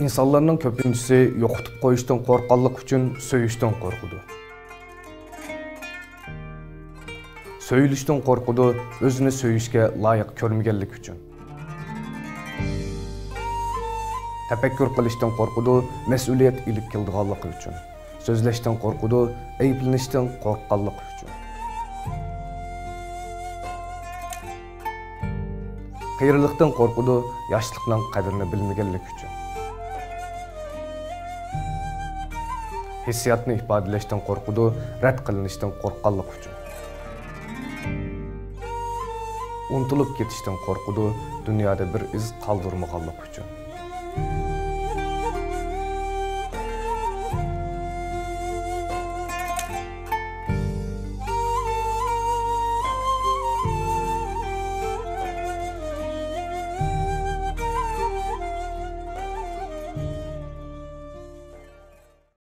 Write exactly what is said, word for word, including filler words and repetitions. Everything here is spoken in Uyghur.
ئىنسانلارنىڭ كۆپىنچىسى يوقىتىپ قويۇشتىن قورققانلىقى ئۈچۈن سۆيۈشتىن قورقىدۇ. سۆيۈلۈشتىن قورقىدۇ، ئۆزىنى سۆيۈشكە لايىق كۆرمىگەنلىكى ئۈچۈن. تەپەككۇر قىلىشتىن قورقىدۇ، مەسئۇلىيەت ئېلىپ كېلىدىغانلىقى ئۈچۈن. سۆزلەشتىن قورقىدۇ، ئەيىبلىنىشتىن قورققانلىقى ئۈچۈن. قېرىلىقتىن قورقىدۇ، ياشلىقنىڭ قەدرىنى بىلمىگەنلىكى ئۈچۈن. ھېسسىياتنى ئىپادىلەشتىن قورقىدۇ، رەت قىلىنىشتىن قورققانلىقى ئۈچۈن. ئۇنتۇلۇپ كېتىشتىن قورقىدۇ، دۇنيادا بىر ئىز قالدۇرمىغانلىقى ئۈچۈن.